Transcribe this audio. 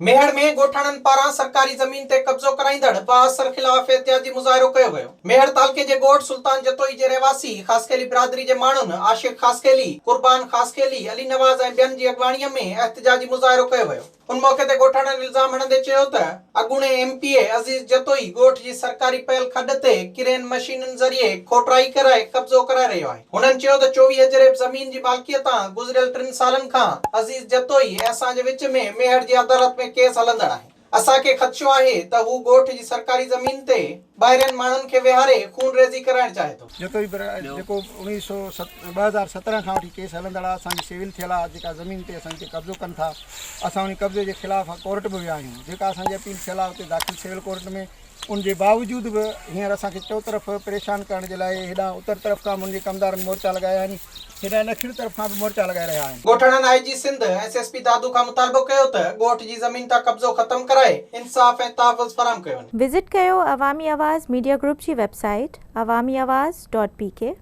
ميهڙ ۾ ڳوٺاڻن پاران سرڪاري زمين تي قبضو ڪرائيندڙ بااثر خلاف احتجاجي مظاهرو ڪيو ويو. ميهڙ تعلقي جي ڳوٺ سلطان جتوئي جي رهواسي خاصخيلي برادري جي ماڻهن عاشق خاصخيلي، قربان خاصخيلي، علي نواز ۽ ٻين جي اڳواڻي ۾ احتجاجي مظاهرو ڪيو ويو. ان موقعي تي ڳوٺاڻن الزام هڻندي چيو ته اڳوڻي M P A Aziz Jatoi ڳوٺ جي سرڪاري پيل کڏ تي ڪرين مشينن ذريعي کوٽرائي ڪرائي قبضو ڪرائي رهيو آهي. هنن چيو ته 24 جريب زمين جي مالڪيء تان گذريل ٽن سالن کان عزيز جتوئي ۽ اسان جي وچ ۾ ميهڙ جي عدالت ۾ ڪيس هلندڙ آهي. اسان کي خدشو آهي ته هو ڳوٺ جي سرڪاري زمين تي ٻاهرين ماڻهن کي ويهاري خونريزي ڪرائڻ چاهي ٿو. جتوئي جيڪو اوڻيهه سو 2017 کان وٺي ڪيس هلندڙ آهي اسان جي سول ٿيل آهي جيڪا زمين تي اسان تي قبضو ڪن ٿا اسان انهي قبضي جي خلاف ڪورٽ به ويا آهيون جيڪا اسان جي اپيل ٿيل آهي اتي داخل سول ڪورٽ ۾ ان جي باوجود به هينئر اسان کي چؤطرف پريشان ڪرڻ جي لاء هيڏانهن اتر طرف کان به ان جي ڪمدارن مورچا لڳايا آهن، هيڏانهن ڏکڻ طرف کان به مورچا لڳائي رهيا آهن. ڳوٺاڻن I G Sindh ۽ S S P Dadu کان مطالبو ڪيو ته ڳوٺ جي زمين تان قبضو ختم ڪرائي انصاف ۽ تحفظ فراهم ڪيو وڃي. وزٽ ڪيو عوامي آواز ميڊيا گروپ جي website Awami Awaz dot P K.